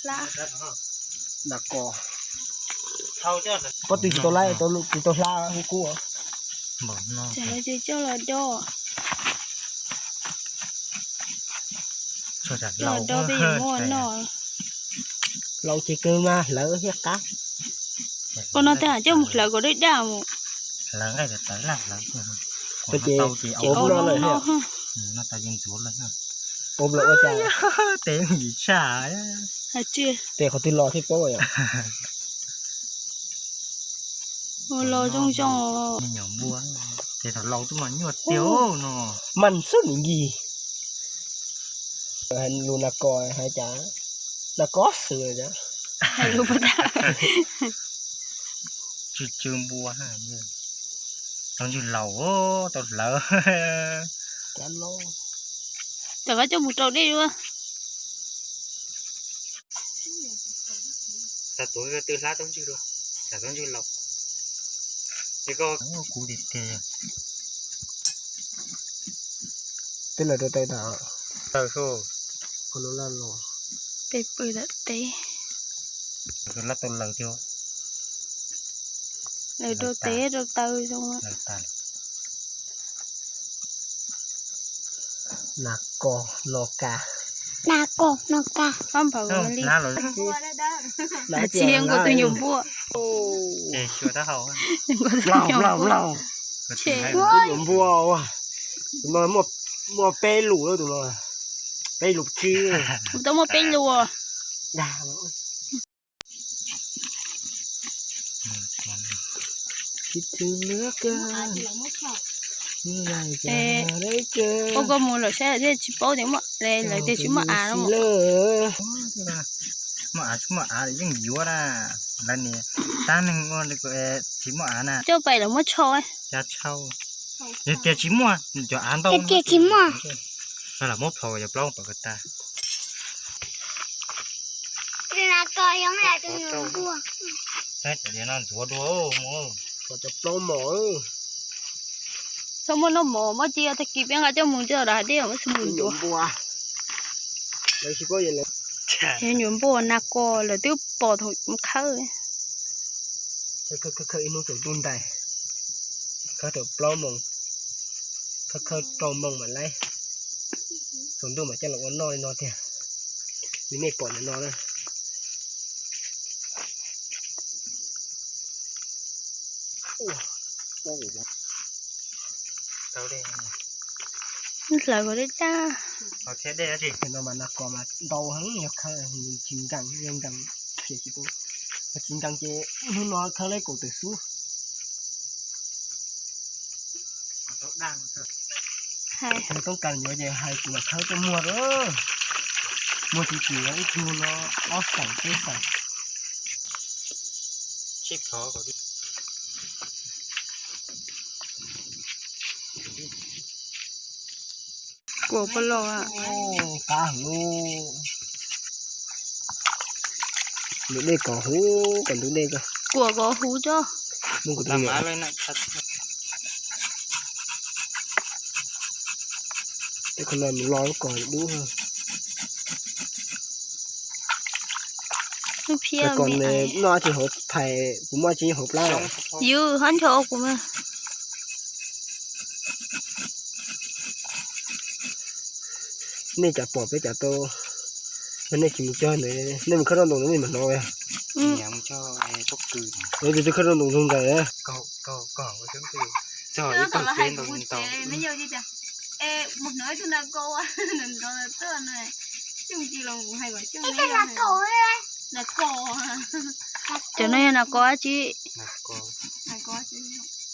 Hla. Nas kos. Pob tw tsis tau laib, tsis tau hla kuj kuj. Coj los do. Coj los do peb yuav muab noj. Laus ces kawg mas hlawv thiaj qab. Ua no tej ham coj mus hlawv kom daj daj mus. Hlawv nqaij tawv laj hlawv. Ces ua no lawm. Ua cas? Ces qhov twg los thiaj paub yom. Ua los zoo zoo. Ces thaum laus twb mas nyuaj tiag no. Mas xub nws nkig. Lus nas kos hais cas nas kos xwb. Hais lus puas tag. Tsw tsw npua. Tau ntswg laus tau hlawv. Cov koj coj mus rau dej dua. Tau tuav twb hlab tau ntswg dua. Tau ntswg laus. Kuv tiag tiag. Twb lawv rau taw tas. Taw xwb. Peb pw tom teb. Lawv tau lawv thiab. Lawv rau teb rau taw zoo. Nas kos no kas. Nas kos no kas. Ob nphaum li. Tsis yog nkaus tus nyuam npua. Nyuam npua. Nyuam npua. Muaj peb lus, peb lus tsib. Kuv tau muaj peb lus. Ua koj mus lawm saib thiaj tsis paub tias muaj, lawv tias tsis muaj av no. Muaj av tsis muaj av yeej yuav na. Lawv niam tab neeg ua tsis muaj av na. Coj pais lawv muab tsho. Yog tias tsis muaj, cov av ntau. Tias tsis muaj. Lawv muab plhau cov plaub pom ko tas. Saib cov diav no ntxuav dua mus. Cov plaub mos. Txhob muab noj mov, muab cia tag kis peb nqa coj mus coj rau hais tias muab tsis mus ntxuav. Nyuam npua nas kos lawv twb pom thaum khawb. Khawb ib hnub tsaus ntuj ntais, khawb thaum plaub moos, khawb khawb rau moos mam laib. Tsaus ntuj mam coj los ua noj li no tiag. Li nej pom ntawm no na. Hlawv kom daj daj. No mas nas kos mas ntau heev, yog khawb tsis nkees, yog nkees ces tsis tau. Tsis nkees ces hnub no khawb laib kaum tawm xub. Toob kas yuav ces hais kuv mam khawb tuaj muag lawm. Muag tsis tsim ib tug no ob xeem peb xeem. Kuam puas los? Qab heev. Ntug dej kov huv, kom ntug dej ko. Kuam kov huv tso. Tej qhov no mus lo lub kos dub. Lub phiab kom noj tsis hauv phais, kuv muaj tsis hauv plab. Yus hab ncho kuv mas. Nej cas pom peb cas tau, yog nej tsis mus cog ntawd, nej mus khawb rau ntoo ntawd nej mam hnov. Tus twg khawb rau ntoo zoo nkaus. Cov no yog nas kos dab tsi?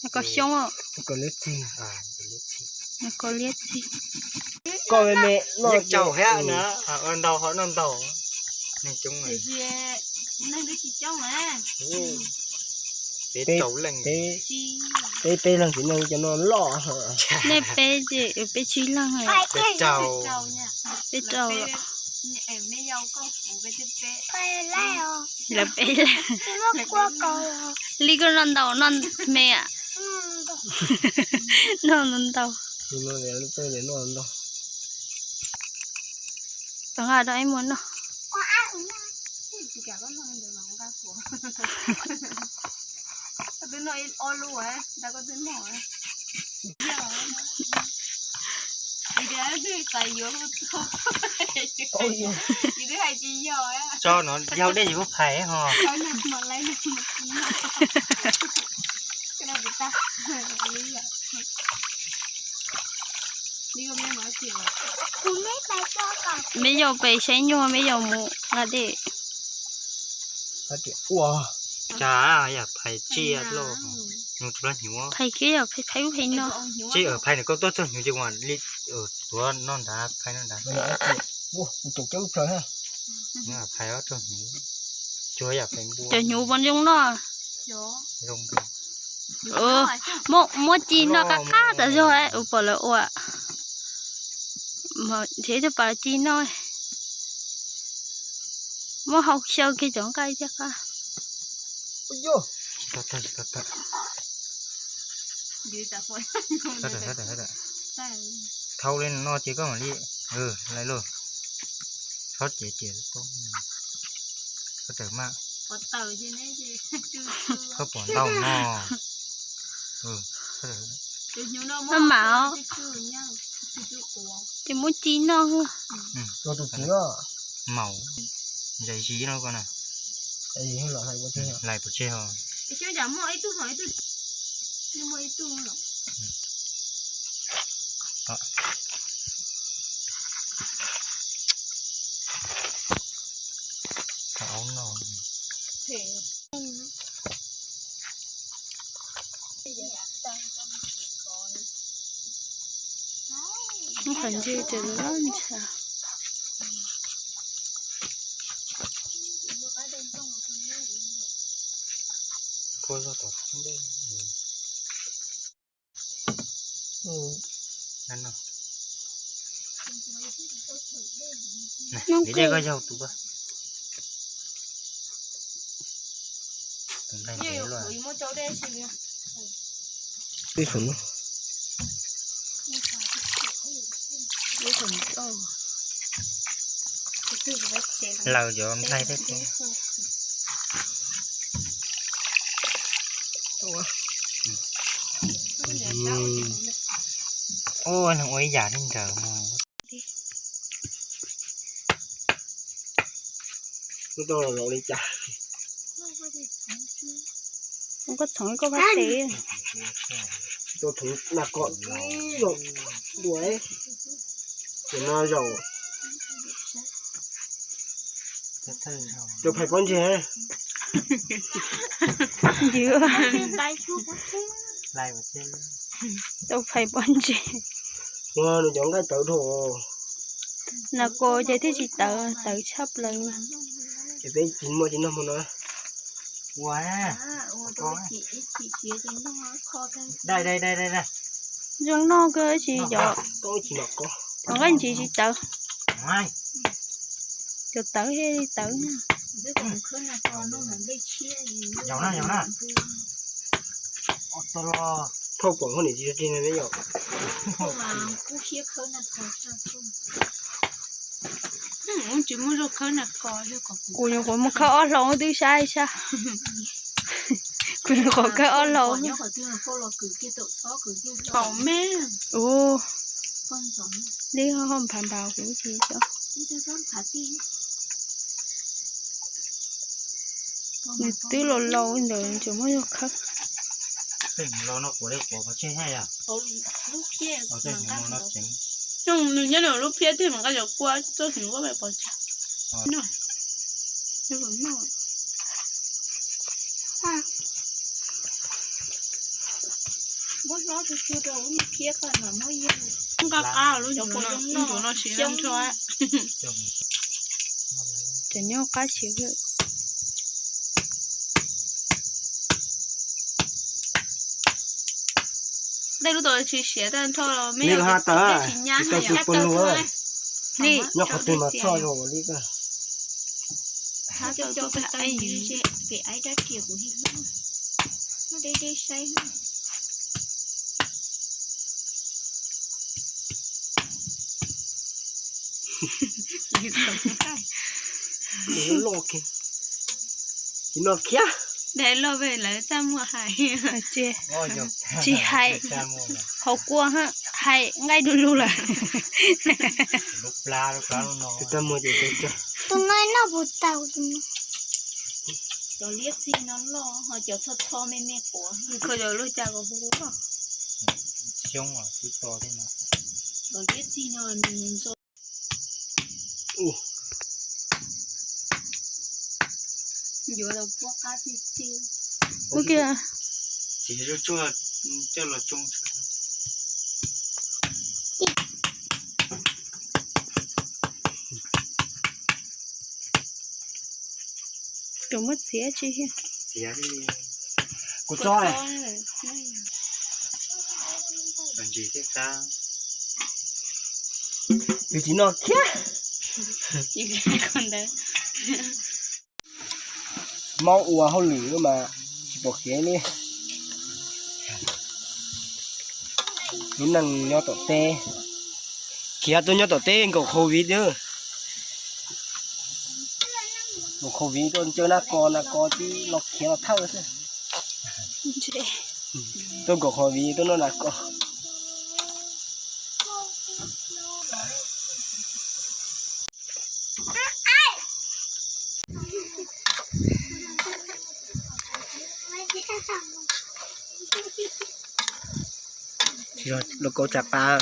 Nas kos xyoob os. Nas kos liab txig. Nas kos liab txig. Koj me me noj tau thiab na, ntau ho noj ntau. Neeg coob, peb rau leej, peb peb leeg tsis neeg cov no loj. Nej peb ces peb tsib leeg. Peb rau. Peb rau. Lawv peb leeg. Li koj noj ntau noj me a? Noj ntau. Tau nqa rau ib muag noj. Tsis kam koj noj ntawd mas nqa kuv. Koj twb noj ib ob lub, ntag koj twb noj. Yus twb hais tsis yog. Tso no yau dej yus phais ho. Meb yau pem saib nyuag, meb yau mus nqa dej. Cas yam phais tsiaj loj, nws rau hnyuv. Phais kiag yam phais phais ub phais no. Tsiaj phais nws koj tuaj txog hnyuv ces ua li tuav no nrad, phais no nrad. Phais ob txog hnyuv, cuag yam phais npua. Cov hnyuv puas zoo noj? Zoo. Muab ci noj qab qab tas zog ua pom lawv ua. Nrhiav coj pas ci noj. Muab hau xyaw kiag cov nqaij thiab qab. Thau li no ces koj mam li, lais lauj. Txhob ces ces, koj pom ntau no. Maj mam os. Ces muab ci noj. Maum, zais zis no ko na. Lais pov tseg ho. Qhov ntse ces lawv loj ntsha. Vim dej koj yaug tus koj. Laws cov nplaig thiab. Ua neeg ua ib yam li nraud mus. Koj txhoov koj pab tes. Tus thwv nas kos ib zaug dua, tus no zaum. Tus phais pob ntseg. Ntws. Tus phais pob ntseg. Nws cov nqaij tawv dhau. Nas kos ces thiaj tsis tawv, tawv tshaj plaws. Ces peb tsis muaj tsis noj hmo no. Ua, dai dai dai dai. Zoo noj kawg tsis yog. Cov nqaij ntsis tsis tawv. Cov tawv thiaj li tawv na. Yaum na, yaum na. Thauj pom hauj niam tsis tsis ne yom. Kuv nyuam qhuav mus khawb ob hlau twb saib saib. Kuv nyuam qhuav khawb ob hlau. Ua, dib ho nphav nphav kuv tsis tau. Nws twb laus laus ntawd tseem muaj zog khawb. Nws nyob lub phiab thiaj mas nqa cov kua txoj hnyuv ua pov tseg. Nqa qab lub cov kua zoo noj siv nrho. Cov nyob qab siav. Dej lub tau tsis siav tag nrho los me tsis nyab li. Nyob qhov twg mas txhoj zoo li koj. Pem aib rab riam kuv li no, deb deb saib. Loj kiag. Tsis noj khiav. Dais loj ve lawv txaj muag hais. Tsis hais, hauv kua hais nqaij du lug lawm. Tus no noj puas tau. Cov liab txig no loj ho cov txho txho me me quav. Kho cov lub cas kom hu. Xyoob twb to thiab no. Cov liab txig no nws ntso. Yuav tau puab qab txig txig. Ua kiag. Txiav tsuag tsuag coj los tsoo. Tus muab txiav tsis. Txiav kuv txob. Ntsis thiab qab. Tus tsis noj khiav. Mob ua hauj lwm mas tsis pom kev li. Lub neej nyob tom teb, khiav tuaj nyob tom teb nkaum COVID. Nkaum COVID tuaj ntsawj nab kos, nab kos tib los khiav los thawj xwb. Tuaj nkaum COVID tuaj noj nab kos. Lub kaub tsa qab.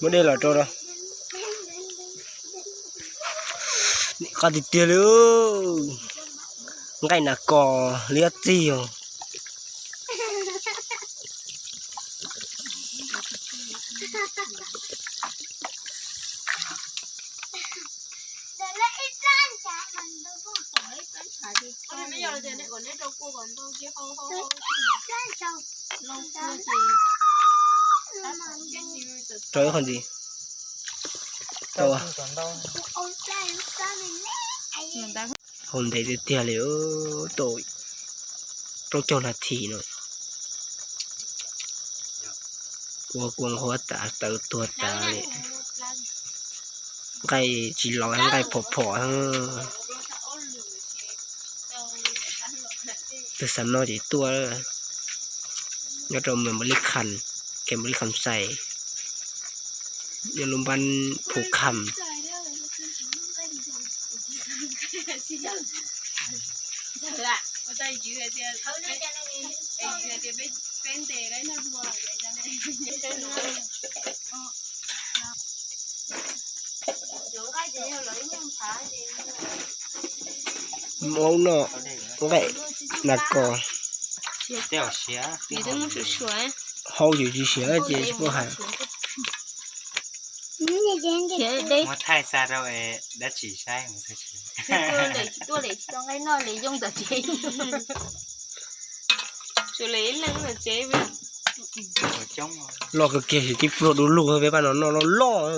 Muab dej los rau. Qab tiag tiag li. Nqaij nas kos liab txig os. Rau ib qho ntxiv. Rau. Hau ntev tiag tiag li, tau plaub caug nas this no. Ua kua nqhuab tas tawv tuag tas li. Nqaij tsis los, nqaij phom phom. Tus xav noj ces tuaj. Nyob rau mws Npaus Lis Kham, khe Npaus Lis Kham Xais, nyob lub npab Phu Kham. Hmoob noj nqaij nas kos. Hau yus tsis siav ces tsis paub hais. Muab thaij xa rau dab tsi saib. Loj kawg kiag, tib pluag du lug, peb pab no noj loj loj.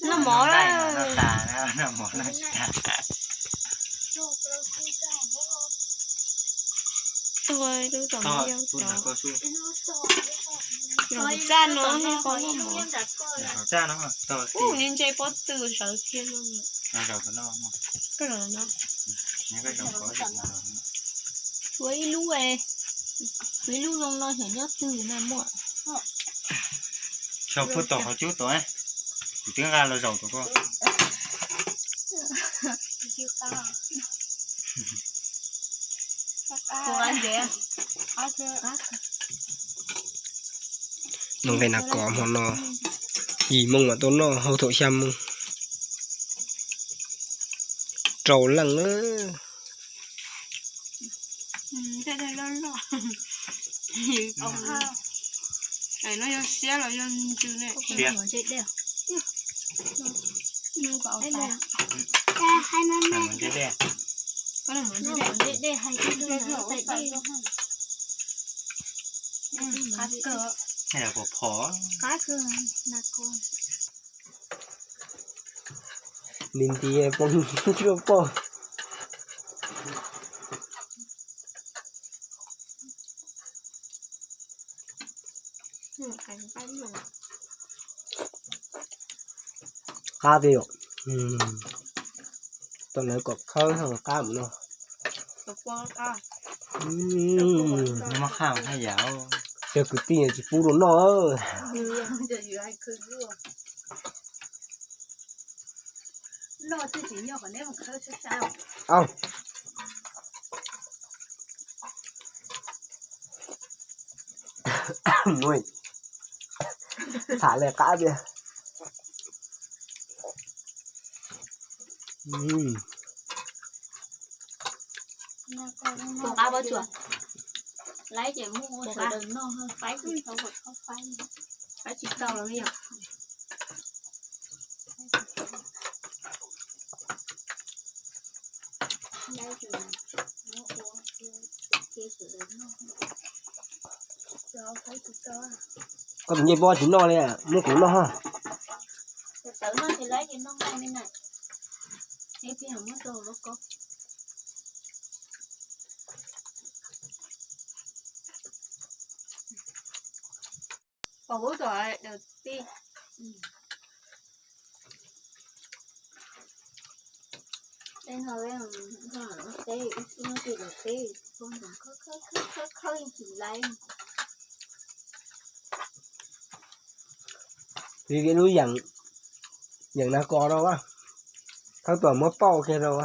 Noj mov lawm. Tuag lub tom yau cov. Txaj no, txaj no, ub, ni ntse pob tw sawv kiag no. Koj zaum no. Tshuav ib lub, tshuav ib lub zoo no xyov nyob twg na muaj. Xyov puag tom qhov cub tod, kuv twb nqa los zaum rau koj. Noj nqaij nas kos hmo no, yim moos mam tau noj, hau thaum xya moos. Rau leej na. No yog siab los yog ntsws ne? Qab kawg. Ni nti poob zuaj poj. Qab tiag yom. Tau lawv kom khawb qab mus no. Cov kwv tij tsis pub rau noj. Txham le qab tiag. Tus qab pob tsuas, laib ces muab ua sawv daws noj, faib tsis tau, faib tsis tau los yog. Koj tus ncej pob tsis noj li, muab kuv noj. Pom huv tom daws tij. Khawb yeej tsis laib. Li lub yeem, yeem nas kos rau, khawb tuam muab pauj kiag rau.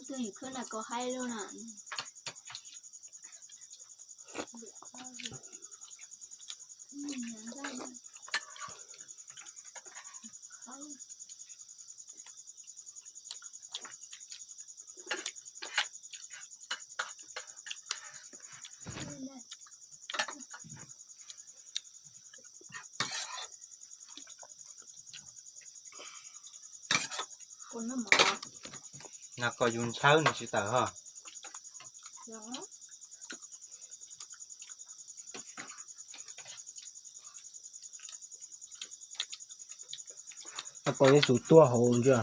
Tus khawb nas kos haib lub na. Nas kos yus ntshaw nws tsis tawm ho. Nas kos yeej xub tuag hauv ntsia.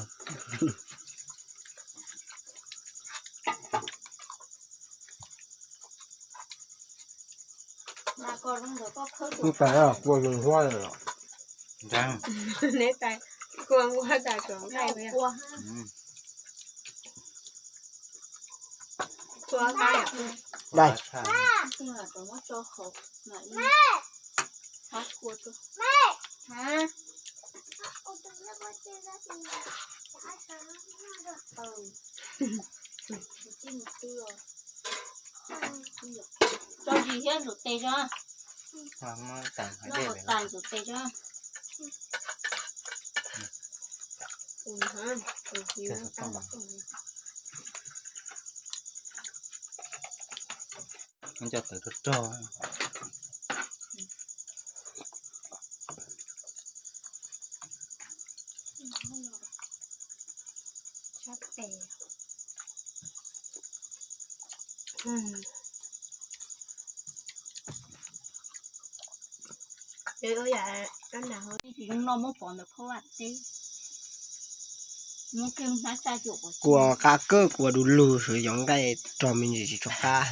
Ub, tas kua zoo huab lawm. Neb tas kua huab tas kom nqaij. Dai. Tso zis thiab ntxuav tes tso. Ntxuav tes tso. Cov tawv rog rog. Kua qab kawg, kua du lug, xwb yog nqaij rog me ntsis tsis tshua qab.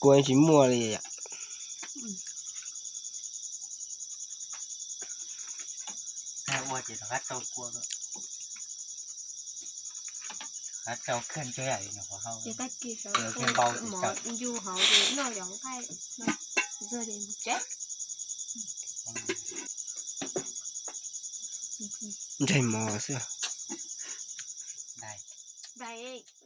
Kua tsis muaj li. Ua ces rov qab rau kua, rov qab rau kheej, ces tag kis sawv npau ncu hauv ces noj cov nqaij zog ces mus tsev. Ntseg mov xwb. Dais.